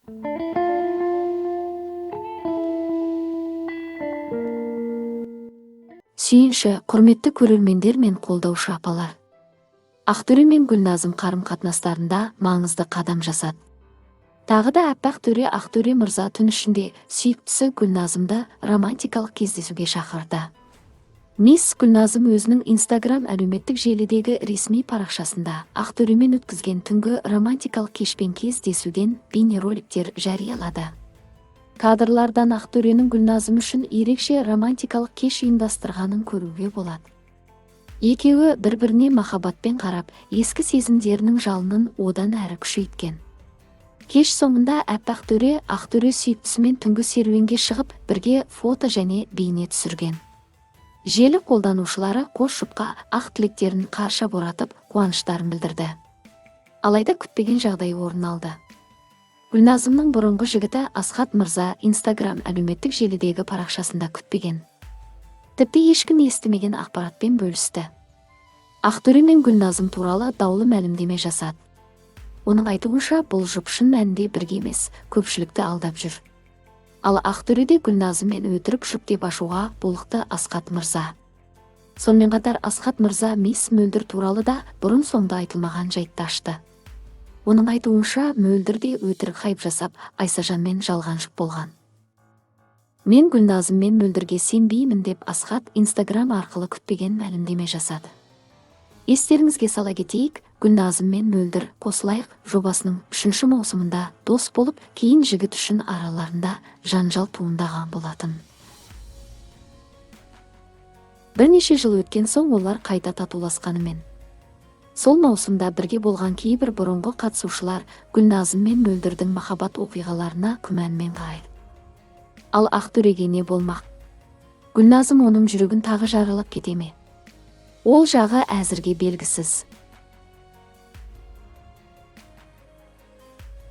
Сүйінші, құрметті көрермендер мен қолдаушы апалар! Ақтөре мен Гүлназым қарым-қатынастарында маңызды қадам жасады. Тағы да аппақ төре Ақтөре мырза түн ішінде сүйіктісі Гүлназымды романтикалық кездесуге шақырды. Мисс Гүлназым өзінің Инстаграм әлеуметтік желідегі ресми парақшасында Ақтөремен өткізген түнгі романтикалық кешпен кездесуден бейнероликтер жариялады. Кадрлардан Ақтөренің Гүлназым үшін ерекше романтикалық кеш ұйымдастырғанын көруге болады. Екеуі бір-біріне махаббатпен қарап, ескі сезімдерінің жалынын одан әрі күшейткен. Кеш соңында аппақ төре Ақтөре сүйіктісімен түнгі серуенге шығып, бірге фото және бейне түсірген. Желі қолданушылары қос жұпқа ақ тілектерін қарша боратып, қуаныштарын білдірді. Алайда күтпеген жағдай орын алды. Гүлназымның бұрынғы жігіті Асхат мырза Инстаграм әлеуметтік желідегі парақшасында күтпеген, тіпті ешкім естімеген ақпаратпен бөлісті. Ақтөре мен Гүлназым туралы даулы мәлімдеме жасады. Оның айтуынша, бұл жұп шын мәнінде бірге емес, көпшілікті алдап жүр. Ал Ақтөре де Гүлназыммен өтірік жұп деп ашуға булықты Асхат мырза. Сонымен қатар Асхат мырза мисс Мөлдір туралы да бұрын соңды айтылмаған жайтты ашты. Оның айтуынша, Мөлдір де өтірік хайп жасап, Айсажанмен жалған жұп болған. Мен Гүлназым мен Мөлдірге сенбеймін деп Асхат Инстаграм арқылы күтпеген мәлімдеме жасады. Естеріңізге сала кетейік, Гүлназым мен Мөлдір «Қосылайық» жобасының 3 маусымында дос болып, кейін жігіт үшін араларында жанжал туындаған болатын. Бірнеше жыл өткен соң олар қайта татуласқанымен, сол маусымда бірге болған кейбір бұрынғы қатысушылар Гүлназым мен Мөлдірдің махаббат оқиғаларына күмәнмен қарайды. Ал Ақтөреге не болмақ? Гүлназым оның жүрегін тағы жаралап кете ме? Ол жағы әзірге белгісіз.